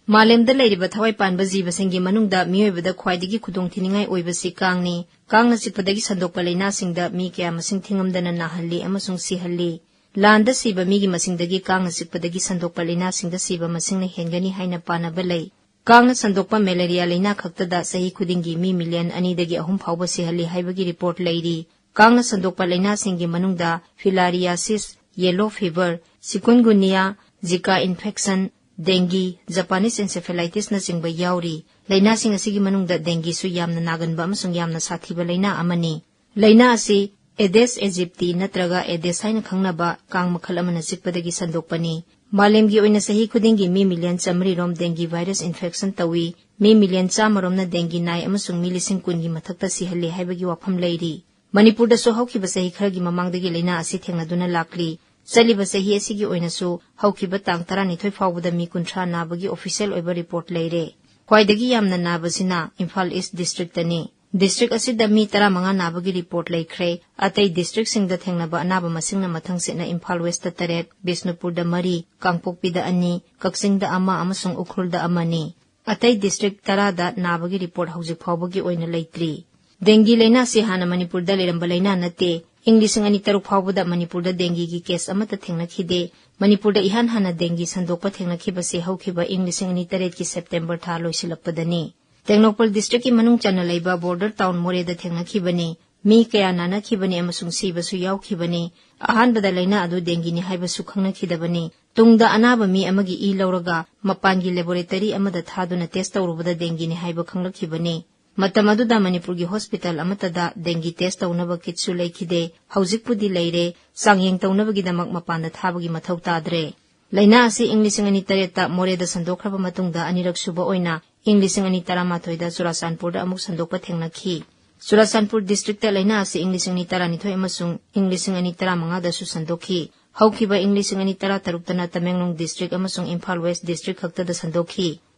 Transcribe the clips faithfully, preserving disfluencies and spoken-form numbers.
ꯃꯥꯂꯦꯝꯗ ꯂꯩꯔꯤꯕ ꯊꯋꯥꯏ ꯄꯥꯟꯕ ꯖꯤꯕꯁꯤꯡꯒꯤ ꯃꯅꯨꯡꯗ ꯃꯤꯑꯣꯏꯕꯗ ꯈ꯭ꯋꯥꯏꯗꯒꯤ ꯈꯨꯗꯣꯡꯊꯤꯅꯤꯡꯉꯥꯏ ꯑꯣꯏꯕꯁꯤ ꯀꯥꯡꯅꯤ꯫ ꯀꯥꯡꯅ ꯆꯤꯛꯄꯗꯒꯤ ꯁꯟꯗꯣꯛꯄ ꯂꯥꯏꯅꯥꯁꯤꯡꯗ ꯃꯤ ꯀꯌꯥ ꯃꯁꯤꯡ ꯊꯤꯉꯝꯗꯅ ꯅꯥꯍꯜꯂꯤ ꯑꯃꯁꯨꯡ ꯁꯤꯍꯜꯂꯤ꯫ ꯂꯥꯟꯗ ꯁꯤꯕ ꯃꯤꯒꯤ ꯃꯁꯤꯡꯗꯒꯤ ꯀꯥꯡꯅ ꯆꯤꯛꯄꯗꯒꯤ ꯁꯟꯗꯣꯛꯄ ꯂꯥꯏꯅꯥꯁꯤꯡꯗ ꯁꯤꯕ ꯃꯁꯤꯡꯅ ꯍꯦꯟꯒꯅꯤ ꯍꯥꯏꯅ ꯄꯥꯅꯕ ꯂꯩ꯫ ꯀꯥꯡꯅ ꯁꯟꯗꯣꯛꯄ ꯃꯦꯂꯦꯔꯤꯌꯥ ꯂꯥꯏꯅꯥ ꯈꯛꯇꯗ ꯆꯍꯤ ꯈꯨꯗꯤꯡꯒꯤ ꯃꯤ ꯃꯤꯂꯤꯌꯟ ꯑꯅꯤꯗꯒꯤ ꯑꯍꯨꯝ ꯐꯥꯎꯕ ꯁꯤꯍꯜꯂꯤ ꯍꯥꯏꯕꯒꯤ ꯔꯤꯄꯣꯔꯠ ꯂꯩꯔꯤ꯫ ꯀꯥꯡꯅ ꯁꯟꯗꯣꯛꯄ ꯂꯥꯏꯅꯥꯁꯤꯡꯒꯤ ꯃꯅꯨꯡꯗ ꯐꯤꯂꯥꯔꯤꯌꯥꯁꯤꯁ, ꯌꯦꯂꯣ ꯐꯤꯚꯔ, ꯆꯤꯀꯨꯟꯒꯨꯅꯤꯌꯥ, ꯖꯤꯀꯥ ꯏꯟꯐꯦꯛꯁꯟ, ꯗꯦꯡꯒꯤ, ꯖꯄꯥꯅꯤꯁ ꯏꯟꯁꯦꯐꯦꯂꯥꯏꯇꯤꯁꯅꯆꯤꯡꯕ ꯌꯥꯎꯔꯤ꯫ ꯂꯥꯏꯅꯥꯁꯤꯡ ꯑꯁꯤꯒꯤ ꯃꯅꯨꯡꯗ ꯗꯦꯡꯒꯤꯁꯨ ꯌꯥꯝꯅ ꯅꯥꯒꯟꯕ ꯑꯃꯁꯨꯡ ꯌꯥꯝꯅ ꯁꯥꯊꯤꯕ ꯂꯥꯏꯅꯥ ꯑꯃꯅꯤ꯫ ꯂꯥꯏꯅꯥ ꯑꯁꯤ ꯑꯦꯗꯦꯁ ꯑꯦꯖꯤꯞꯇꯤ ꯅꯠꯇ꯭ꯔꯒ ꯑꯦꯗꯦꯁ ꯍꯥꯏꯅ ꯈꯪꯅꯕ ꯀꯥꯡ ꯃꯈꯜ ꯑꯃꯅ ꯆꯤꯛꯄꯗꯒꯤ ꯁꯟꯗꯣꯛꯄꯅꯤ꯫ ꯃꯥꯂꯦꯝꯒꯤ ꯑꯣꯏꯅ ꯆꯍꯤ ꯈꯨꯗꯤꯡꯒꯤ ꯃꯤ ꯃꯤꯂꯤꯌꯟ ꯆꯥꯃꯔꯤ ꯔꯣꯝ ꯗꯦꯡꯒꯤ ꯚꯥꯏꯔꯁ ꯏꯟꯐꯦꯛꯁꯟ ꯇꯧꯏ꯫ ꯃꯤ ꯃꯤꯂꯤꯌꯟ ꯆꯥꯝꯃ ꯔꯣꯝꯅ ꯗꯦꯡꯒꯤ ꯅꯥꯏ ꯑꯃꯁꯨꯡ ꯃꯤ ꯂꯤꯁꯤꯡ ꯀꯨꯟꯒꯤ ꯃꯊꯛꯇ ꯁꯤꯍꯜꯂꯦ ꯍꯥꯏꯕꯒꯤ ꯋꯥꯐꯝ ꯂꯩꯔꯤ꯫ ꯃꯅꯤꯄꯨꯔꯗꯁꯨ ꯍꯧꯈꯤꯕ ꯆꯍꯤ ꯈꯔꯒꯤ ꯃꯃꯥꯡꯗꯒꯤ ꯂꯥꯏꯅꯥ ꯑꯁꯤ ꯊꯦꯡꯅꯗꯨꯅ ꯂꯥꯛꯂꯤ꯫ ꯆꯠꯂꯤꯕ ꯆꯍꯤ ꯑꯁꯤꯒꯤ ꯑꯣꯏꯅꯁꯨ ꯍꯧꯈꯤꯕ ꯇꯥꯡ ꯇꯔꯥꯅꯤꯊꯣꯏ ꯐꯥꯎꯕꯗ ꯃꯤ ꯀꯨꯟꯊ꯭ꯔꯥ ꯅꯥꯕꯒꯤ ꯑꯣꯐꯤꯁꯤꯌꯦꯜ ꯑꯣꯏꯕ ꯔꯤꯄꯣꯔꯠ ꯂꯩꯔꯦ꯫ ꯈ꯭ꯋꯥꯏꯗꯒꯤ ꯌꯥꯝꯅ ꯅꯥꯕꯁꯤꯅ ꯏꯝꯐꯥꯜ ꯏꯁ ꯗꯤꯁꯇ꯭ꯔꯤꯛꯇꯅꯤ꯫ ꯗꯤꯁꯇ꯭ꯔꯤꯛ ꯑꯁꯤꯗ ꯃꯤ ꯇꯔꯥꯃꯉꯥ ꯅꯥꯕꯒꯤ ꯔꯤꯄꯣꯔꯠ ꯂꯩꯈ꯭ꯔꯦ꯫ ꯑꯇꯩ ꯗꯤꯁꯇ꯭ꯔꯤꯛꯁꯤꯡꯗ ꯊꯦꯡꯅꯕ ꯑꯅꯥꯕ ꯃꯁꯤꯡꯅ ꯃꯊꯪꯁꯤꯠꯅ ꯏꯝꯐꯥꯜ ꯋꯦꯁꯇ ꯇꯔꯦꯠ, ꯕꯤꯁꯅꯨꯄꯨꯔꯗ ꯃꯔꯤ, ꯀꯥꯡꯄꯣꯛꯄꯤꯗ ꯑꯅꯤ, ꯀꯛꯆꯤꯡꯗ ꯑꯃ ꯑꯃꯁꯨꯡ ꯎꯈ꯭ꯔꯨꯜꯗ ꯑꯃꯅꯤ꯫ ꯑꯇꯩ ꯗꯤꯁꯇ꯭ꯔꯤꯛ ꯇꯔꯥꯗ ꯅꯥꯕꯒꯤ ꯔꯤꯄꯣꯔꯠ ꯍꯧꯖꯤꯛ ꯐꯥꯎꯕꯒꯤ ꯑꯣꯏꯅ ꯂꯩꯇ꯭ꯔꯤ꯫ ꯗꯦꯡꯒꯤ ꯂꯥꯏꯅꯥꯁꯤ ꯍꯥꯟꯅ ꯃꯅꯤꯄꯨꯔꯗ ꯂꯩꯔꯝꯕ ꯂꯥꯏꯅꯥ ꯅꯠꯇꯦ꯫ ꯏꯪ ꯂꯤꯁꯤꯡ ꯑꯅꯤ ꯇꯔꯨꯛ ꯐꯥꯎꯕꯗ ꯃꯅꯤꯄꯨꯔꯗ ꯗꯦꯡꯒꯤꯒꯤ ꯀꯦꯁ ꯑꯃꯠꯇ ꯊꯦꯡꯅꯈꯤꯗꯦ꯫ ꯃꯅꯤꯄꯨꯔꯗ ꯏꯍꯥꯟ ꯍꯥꯟꯅ ꯗꯦꯡꯒꯤ ꯁꯟꯗꯣꯛꯄ ꯊꯦꯡꯅꯈꯤꯕꯁꯤ ꯍꯧꯈꯤꯕ ꯏꯪ ꯂꯤꯁꯤꯡ ꯑꯅꯤ ꯇꯔꯦꯠꯀꯤ ꯁꯦꯞꯇꯦꯝꯕꯔ ꯊꯥ ꯂꯣꯏꯁꯤꯜꯂꯛꯄꯗꯅꯤ꯫ ꯇꯦꯡꯅꯧꯄꯜ ꯗꯤꯁꯇ꯭ꯔꯤꯛꯀꯤ ꯃꯅꯨꯡ ꯆꯟꯅ ꯂꯩꯕ ꯕꯣꯔꯗꯔ ꯇꯥꯎꯟ ꯃꯣꯔꯦꯗ ꯊꯦꯡꯅꯈꯤꯕꯅꯤ꯫ ꯃꯤ ꯀꯌꯥ ꯅꯥꯅꯈꯤꯕꯅꯤ ꯑꯃꯁꯨꯡ ꯁꯤꯕꯁꯨ ꯌꯥꯎꯈꯤꯕꯅꯤ꯫ ꯑꯍꯥꯟꯕꯗ ꯂꯥꯏꯅꯥ ꯑꯗꯨ ꯗꯦꯡꯒꯤꯅꯤ ꯍꯥꯏꯕꯁꯨ ꯈꯪꯅꯈꯤꯗꯕꯅꯤ꯫ ꯇꯨꯡꯗ ꯑꯅꯥꯕ ꯃꯤ ꯑꯃꯒꯤ ꯏ ꯂꯧꯔꯒ ꯃꯄꯥꯟꯒꯤ ꯂꯦꯕꯣꯔꯦꯇꯔꯤ ꯑꯃꯗ ꯊꯥꯗꯨꯅ ꯇꯦꯁ ꯇꯧꯔꯨꯕꯗ ꯗꯦꯡꯒꯤꯅꯤ ꯍꯥꯏꯕ ꯈꯪꯂꯛꯈꯤꯕꯅꯤ꯫ ꯃꯇꯝ ꯑꯗꯨꯗ ꯃꯅꯤꯄꯨꯔꯒꯤ ꯍꯣꯁꯄꯤꯇꯥꯜ ꯑꯃꯠꯇꯗ ꯗꯦꯡꯒꯤ ꯇꯦꯁ ꯇꯧꯅꯕ ꯀꯤꯠꯁꯨ ꯂꯩꯈꯤꯗꯦ꯫ ꯍꯧꯖꯤꯛꯄꯨꯗꯤ ꯂꯩꯔꯦ꯫ ꯆꯥꯡꯌꯦꯡ ꯇꯧꯅꯕꯒꯤꯗꯃꯛ ꯃꯄꯥꯟꯗ ꯊꯥꯕꯒꯤ ꯃꯊꯧ ꯇꯥꯗ꯭ꯔꯦ꯫ ꯂꯥꯏꯅꯥ ꯑꯁꯤ ꯏꯪ ꯂꯤꯁꯤꯡ ꯑꯅꯤ ꯇꯔꯦꯠꯇ ꯃꯣꯔꯦꯗ ꯁꯟꯗꯣꯛꯈ꯭ꯔꯕ ꯃꯇꯨꯡꯗ ꯑꯅꯤꯔꯛ ꯁꯨꯕ ꯑꯣꯏꯅ ꯏꯪ ꯂꯤꯁꯤꯡ ꯑꯅꯤ ꯇꯔꯥꯃꯥꯊꯣꯏꯗ ꯆꯨꯔꯥꯆꯥꯟꯄꯨꯔꯗ ꯑꯃꯨꯛ ꯁꯟꯗꯣꯛꯄ ꯊꯦꯡꯅꯈꯤ꯫ ꯆꯨꯔꯥꯆꯥꯟꯄꯨꯔ ꯗꯤꯁꯇ꯭ꯔꯤꯛꯇ ꯂꯥꯏꯅꯥ ꯑꯁꯤ ꯏꯪ ꯂꯤꯁꯤꯡ ꯑꯅꯤ ꯇꯔꯥꯅꯤꯊꯣꯏ ꯑꯃꯁꯨꯡ ꯏꯪ ꯂꯤꯁꯤꯡ ꯑꯅꯤ ꯇꯔꯥꯃꯉꯥꯗꯁꯨ ꯁꯟꯗꯣꯛꯈꯤ꯫ ꯍꯧꯈꯤꯕ ꯏꯪ ꯂꯤꯁꯤꯡ ꯑꯅꯤ ꯇꯔꯥꯇꯔꯨꯛꯇꯅ ꯇꯃꯦꯡꯂꯣꯡ ꯗꯤꯁꯇ꯭ꯔꯤꯛ ꯑꯃꯁꯨꯡ ꯏꯝꯐꯥꯜ ꯋꯦꯁ ꯗꯤꯁꯇ꯭ꯔꯤꯛ ꯈꯛꯇꯗ ꯁꯟꯗꯣꯛꯈꯤ꯫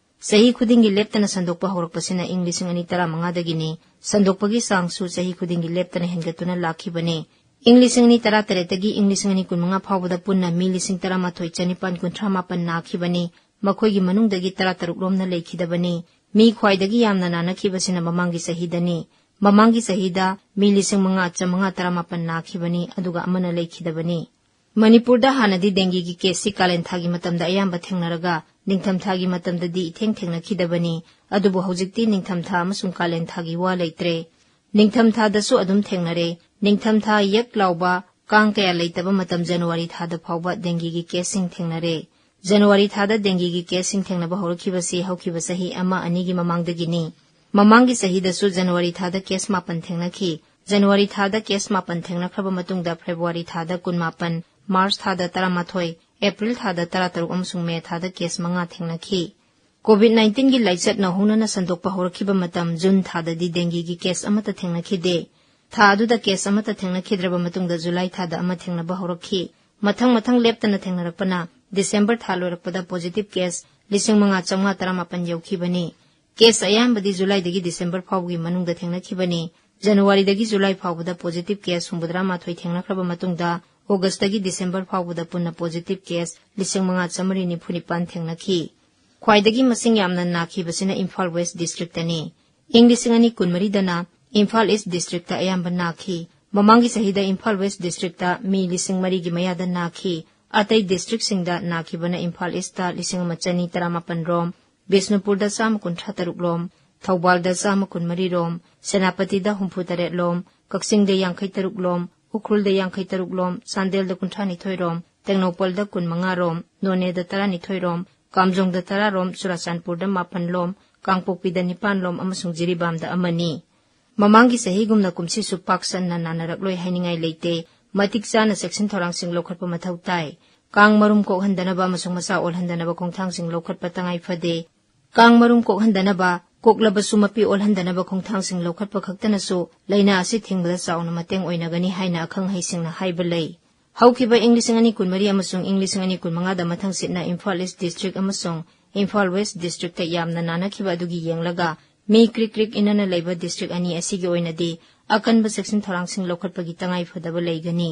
ꯆꯍꯤ ꯈꯨꯗꯤꯡꯒꯤ ꯂꯦꯞꯇꯅ ꯁꯟꯗꯣꯛꯄ ꯍꯧꯔꯛꯄꯁꯤꯅ ꯏꯪ ꯂꯤꯁꯤꯡ ꯑꯅꯤ ꯇꯔꯥꯃꯉꯥꯗꯒꯤꯅꯤ꯫ ꯁꯟꯗꯣꯛꯄꯒꯤ ꯆꯥꯡꯁꯨ ꯆꯍꯤ ꯈꯨꯗꯤꯡꯒꯤ ꯂꯦꯞꯇꯅ ꯍꯦꯟꯒꯠꯇꯨꯅ ꯂꯥꯛꯈꯤꯕꯅꯤ꯫ ꯏꯪ ꯂꯤꯁꯤꯡ ꯑꯅꯤ ꯇꯔꯥꯇꯔꯦꯠꯇꯒꯤ ꯏꯪ ꯂꯤꯁꯤꯡ ꯑꯅꯤ ꯀꯨꯟꯃꯉꯥ ꯐꯥꯎꯕꯗ ꯄꯨꯟꯅ ꯃꯤ ꯂꯤꯁꯤꯡ ꯇꯔꯥꯃꯥꯊꯣꯏ ꯆꯅꯤꯄꯥꯟ ꯀꯨꯟꯊ꯭ꯔꯥ ꯃꯥꯄꯟ ꯅꯥꯈꯤꯕꯅꯤ꯫ ꯃꯈꯣꯏꯒꯤ ꯃꯅꯨꯡꯗꯒꯤ ꯇꯔꯥ ꯇꯔꯨꯛ ꯔꯣꯝꯅ ꯂꯩꯈꯤꯗꯕꯅꯤ꯫ ꯃꯤ ꯈ꯭ꯋꯥꯏꯗꯒꯤ ꯌꯥꯝꯅ ꯅꯥꯅꯈꯤꯕꯁꯤꯅ ꯃꯃꯥꯡꯒꯤ ꯆꯍꯤꯗꯅꯤ꯫ ꯃꯃꯥꯡꯒꯤ ꯆꯍꯤꯗ ꯃꯤ ꯂꯤꯁꯤꯡ ꯃꯉꯥ ꯆꯥꯃꯉꯥ ꯇꯔꯥꯃꯥꯄꯟ ꯅꯥꯈꯤꯕꯅꯤ, ꯑꯗꯨꯒ ꯑꯃꯅ ꯂꯩꯈꯤꯗꯕꯅꯤ꯫ ꯃꯅꯤꯄꯨꯔꯗ ꯍꯥꯟꯅꯗꯤ ꯗꯦꯡꯒꯤꯒꯤ ꯀꯦꯁꯁꯤ ꯀꯥꯂꯦꯟ ꯊꯥꯒꯤ ꯃꯇꯝꯗ ꯑꯌꯥꯝꯕ ꯊꯦꯡꯅꯔꯒ, ꯅꯤꯡꯊꯝ ꯊꯥꯒꯤ ꯃꯇꯝꯗꯗꯤ ꯏꯊꯦꯡ ꯊꯦꯡꯅꯈꯤꯗꯕꯅꯤ꯫ ꯑꯗꯨꯕꯨ ꯍꯧꯖꯤꯛꯇꯤ ꯅꯤꯡꯊꯝ ꯊꯥ ꯑꯃꯁꯨꯡ ꯀꯥꯂꯦꯟ ꯊꯥꯒꯤ ꯋꯥ ꯂꯩꯇ꯭ꯔꯦ꯫ ꯅꯤꯡꯊꯝ ꯊꯥꯗꯁꯨ ꯑꯗꯨꯝ ꯊꯦꯡꯅꯔꯦ꯫ ꯅꯤꯡꯊꯝ ꯊꯥ ꯌꯛ ꯂꯥꯎꯕ, ꯀꯥꯡ ꯀꯌꯥ ꯂꯩꯇꯕ ꯃꯇꯝ ꯖꯅꯋꯥꯔꯤ ꯊꯥꯗ ꯐꯥꯎꯕ ꯗꯦꯡꯒꯤꯒꯤ ꯀꯦꯁꯁꯤꯡ ꯊꯦꯡꯅꯔꯦ꯫ ꯖꯅꯋꯥꯔꯤ ꯊꯥꯗ ꯗꯦꯡꯒꯤꯒꯤ ꯀꯦꯁꯁꯤꯡ ꯊꯦꯡꯅꯕ ꯍꯧꯔꯛꯈꯤꯕꯁꯤ ꯍꯧꯈꯤꯕ ꯆꯍꯤ ꯑꯃ ꯑꯅꯤꯒꯤ ꯃꯃꯥꯡꯗꯒꯤꯅꯤ꯫ ꯃꯃꯥꯡꯒꯤ ꯆꯍꯤꯗꯁꯨ ꯖꯅꯋꯥꯔꯤ ꯊꯥꯗ ꯀꯦꯁ ꯃꯥꯄꯟ ꯊꯦꯡꯅꯈꯤ꯫ ꯖꯅꯋꯥꯔꯤ ꯊꯥꯗ ꯀꯦꯁ ꯃꯥꯄꯟ ꯊꯦꯡꯅꯈ꯭ꯔꯕ ꯃꯇꯨꯡꯗ ꯐꯦꯕ꯭ꯔꯨꯋꯥꯔꯤ ꯊꯥꯗ ꯀꯨꯟꯃꯥꯄꯟ, ꯃꯥꯔꯆ ꯊꯥꯗ ꯇꯔꯥꯃꯥꯊꯣꯏ, ꯑꯦꯄ꯭ꯔꯤꯜ ꯊꯥꯗ ꯇꯔꯥꯇꯔꯨꯛ ꯑꯃꯁꯨꯡ ꯃꯦ ꯊꯥꯗ ꯀꯦꯁ ꯃꯉꯥ ꯊꯦꯡꯅꯈꯤ꯫ ꯀꯣꯚꯤꯗ ꯅꯥꯏꯟꯇꯤꯟꯒꯤ ꯂꯥꯏꯆꯠ ꯅꯧꯍꯧꯅꯅ ꯁꯟꯗꯣꯛꯄ ꯍꯧꯔꯛꯈꯤꯕ ꯃꯇꯝ ꯖꯨꯟ ꯊꯥꯗꯗꯤ ꯗꯦꯡꯒꯤꯒꯤ ꯀꯦꯁ ꯑꯃꯠꯇ ꯊꯦꯡꯅꯈꯤꯗꯦ꯫ ꯊꯥ ꯑꯗꯨꯗ ꯀꯦꯁ ꯑꯃꯠꯇ ꯊꯦꯡꯅꯈꯤꯗ꯭ꯔꯕ ꯃꯇꯨꯡꯗ ꯖꯨꯂꯥꯏ ꯊꯥꯗ ꯑꯃ ꯊꯦꯡꯅꯕ ꯍꯧꯔꯛꯈꯤ꯫ ꯃꯊꯪ ꯃꯊꯪ ꯂꯦꯞꯇꯅ ꯊꯦꯡꯅꯔꯛꯄꯅ ꯗꯤꯁꯦꯝꯕꯔ ꯊꯥ ꯂꯣꯏꯔꯛꯄꯗ ꯄꯣꯖꯤꯇꯤꯚ ꯀꯦꯁ ꯂꯤꯁꯤꯡ ꯃꯉꯥ ꯆꯥꯃꯉꯥ ꯇꯔꯥꯃꯥꯄꯟ ꯌꯧꯈꯤꯕꯅꯤ꯫ ꯀꯦꯁ ꯑꯌꯥꯝꯕꯗꯤ ꯖꯨꯂꯥꯏꯗꯒꯤ ꯗꯤꯁꯦꯝꯕꯔ ꯐꯥꯎꯕꯒꯤ ꯃꯅꯨꯡꯗ ꯊꯦꯡꯅꯈꯤꯕꯅꯤ꯫ ꯖꯅꯋꯥꯔꯤꯗꯒꯤ ꯖꯨꯂꯥꯏ ꯐꯥꯎꯕꯗ ꯄꯣꯖꯤꯇꯤꯚ ꯀꯦꯁ ꯍꯨꯝꯐꯨꯇꯔꯥꯃꯥꯊꯣꯏ ꯊꯦꯡꯅꯈ꯭ꯔꯕ ꯃꯇꯨꯡꯗ, ꯑꯣꯒꯁꯇꯒꯤ ꯗꯤꯁꯦꯝꯕꯔ ꯐꯥꯎꯕꯗ ꯄꯨꯟꯅ ꯄꯣꯖꯤꯇꯤꯚ ꯀꯦꯁ ꯂꯤꯁꯤꯡ ꯃꯉꯥ ꯆꯥꯃꯔꯤ ꯅꯤꯐꯨ ꯅꯤꯄꯥꯟ ꯊꯦꯡꯅꯈꯤ꯫ ꯈ꯭ꯋꯥꯏꯗꯒꯤ ꯃꯁꯤꯡ ꯌꯥꯝꯅ ꯅꯥꯈꯤꯕꯁꯤꯅ ꯏꯝꯐꯥꯜ ꯋꯦꯁ ꯗꯤꯁꯇ꯭ꯔꯤꯛꯇꯅꯤ꯫ ꯏꯪ ꯂꯤꯁꯤꯡ ꯑꯅꯤ ꯀꯨꯟꯃꯔꯤꯗꯅ ꯏꯝꯐꯥꯜ ꯏꯁ ꯗꯤꯁꯇ꯭ꯔꯤꯛꯇ ꯑꯌꯥꯝꯕ ꯅꯥꯈꯤ꯫ ꯃꯃꯥꯡꯒꯤ ꯆꯍꯤꯗ ꯏꯝꯐꯥꯜ ꯋꯦꯁ ꯗꯤꯁꯇ꯭ꯔꯤꯛꯇ ꯃꯤ ꯂꯤꯁꯤꯡ ꯃꯔꯤꯒꯤ ꯃꯌꯥꯗ ꯅꯥꯈꯤ꯫ ꯑꯇꯩ ꯗꯤꯁꯇ꯭ꯔꯤꯛꯁꯤꯡꯗ ꯅꯥꯈꯤꯕꯅ ꯏꯝꯐꯥꯜ ꯏꯁꯇ ꯂꯤꯁꯤꯡ ꯑꯃ ꯆꯅꯤ ꯇꯔꯥꯃꯥꯄꯟ ꯔꯣꯝ, ꯕꯤꯁꯅꯨꯄꯨꯔꯗ ꯆꯥꯝꯃ ꯀꯨꯟꯊ꯭ꯔꯥ ꯇꯔꯨꯛ ꯂꯣꯝ, ꯊꯧꯕꯥꯜꯗ ꯆꯥꯝꯃ ꯀꯨꯟꯃꯔꯤ ꯔꯣꯝ, ꯁꯦꯅꯥꯄꯇꯤꯗ ꯍꯨꯝꯐꯨ ꯇꯔꯦꯠ ꯂꯣꯝ, ꯀꯛꯆꯤꯡꯗ ꯌꯥꯡꯈꯩ ꯇꯔꯨꯛ ꯂꯣꯝ, ꯎꯈ꯭ꯔꯨꯜꯗ ꯌꯥꯡꯈꯩ ꯇꯔꯨꯛ ꯂꯣꯝ, ꯆꯥꯟꯗꯦꯜꯗ ꯀꯨꯟꯊ꯭ꯔꯥ ꯅꯤꯊꯣꯏ ꯔꯣꯝ, ꯇꯦꯡꯅꯧꯄꯜꯗ ꯀꯨꯟ ꯃꯉꯥ ꯔꯣꯝ, ꯅꯣꯅꯦꯗ ꯇꯔꯥꯅꯤꯊꯣꯏ ꯔꯣꯝ, ꯀꯥꯝꯖꯣꯡꯗ ꯇꯔꯥ ꯔꯣꯝ, ꯆꯨꯔꯥꯆꯥꯟꯄꯨꯔꯗ ꯃꯥꯄꯟ ꯂꯣꯝ, ꯀꯥꯡꯄꯣꯛꯄꯤꯗ ꯅꯤꯄꯥꯟ ꯂꯣꯝ ꯑꯃꯁꯨꯡ ꯖꯤꯔꯤꯕꯥꯝꯗ ꯑꯃꯅꯤ꯫ ꯃꯃꯥꯡꯒꯤ ꯆꯍꯤꯒꯨꯝꯅ ꯀꯨꯝꯁꯤꯁꯨ ꯄꯥꯛ ꯁꯟꯅ ꯅꯥꯅꯔꯛꯂꯣꯏ ꯍꯥꯏꯅꯤꯡꯉꯥꯏ ꯂꯩꯇꯦ꯫ ꯃꯇꯤꯛ ꯆꯥꯅ ꯆꯦꯛꯁꯤꯟ ꯊꯧꯔꯥꯡꯁꯤꯡ ꯂꯧꯈꯠꯄ ꯃꯊꯧ ꯇꯥꯏ꯫ ꯀꯥꯡ ꯃꯔꯨꯝ ꯀꯣꯛꯍꯟꯗꯅꯕ ꯑꯃꯁꯨꯡ ꯃꯆꯥ ꯑꯣꯜꯍꯟꯗꯅꯕ ꯈꯣꯡꯊꯥꯡꯁꯤꯡ ꯂꯧꯈꯠꯄ ꯇꯉꯥꯏ ꯐꯗꯦ꯫ ꯀꯥꯡ ꯃꯔꯨꯝ ꯀꯣꯛꯍꯟꯗꯅꯕ, ꯀꯣꯛꯂꯕꯁꯨ ꯃꯄꯤ ꯑꯣꯜꯍꯟꯗꯅꯕ ꯈꯣꯡꯊꯥꯡꯁꯤꯡ ꯂꯧꯈꯠꯄ ꯈꯛꯇꯅꯁꯨ ꯂꯥꯏꯅꯥ ꯑꯁꯤ ꯊꯤꯡꯕꯗ ꯆꯥꯎꯅ ꯃꯇꯦꯡ ꯑꯣꯏꯅꯒꯅꯤ ꯍꯥꯏꯅ ꯑꯈꯪ ꯑꯍꯩꯁꯤꯡꯅ ꯍꯥꯏꯕ ꯂꯩ꯫ ꯍꯧꯈꯤꯕ ꯏꯪ ꯂꯤꯁꯤꯡ ꯑꯅꯤ ꯀꯨꯟꯃꯔꯤ ꯑꯃꯁꯨꯡ ꯏꯪ ꯂꯤꯁꯤꯡ ꯑꯅꯤ ꯀꯨꯟꯃꯉꯥꯗ ꯃꯊꯪ ꯁꯤꯠꯅ ꯏꯝꯐꯥꯜ ꯏꯁ ꯗꯤꯁꯇ꯭ꯔꯤꯛ ꯑꯃꯁꯨꯡ ꯏꯝꯐꯥꯜ ꯋꯦꯁ ꯗꯤꯁꯇ꯭ꯔꯤꯛꯇ ꯌꯥꯝꯅ ꯅꯥꯅꯈꯤꯕ ꯑꯗꯨꯒꯤ ꯌꯦꯡꯂꯒ, ꯃꯤ ꯀ꯭ꯔꯤꯛ ꯀ꯭ꯔꯤꯛ ꯏꯟꯅꯅ ꯂꯩꯕ ꯗꯤꯁꯇ꯭ꯔꯤꯛ ꯑꯅꯤ ꯑꯁꯤꯒꯤ ꯑꯣꯏꯅꯗꯤ ꯑꯀꯟꯕ ꯆꯦꯛꯁꯤꯟ ꯊꯧꯔꯥꯡꯁꯤꯡ ꯂꯧꯈꯠꯄꯒꯤ ꯇꯉꯥꯏ ꯐꯗꯕ ꯂꯩꯒꯅꯤ꯫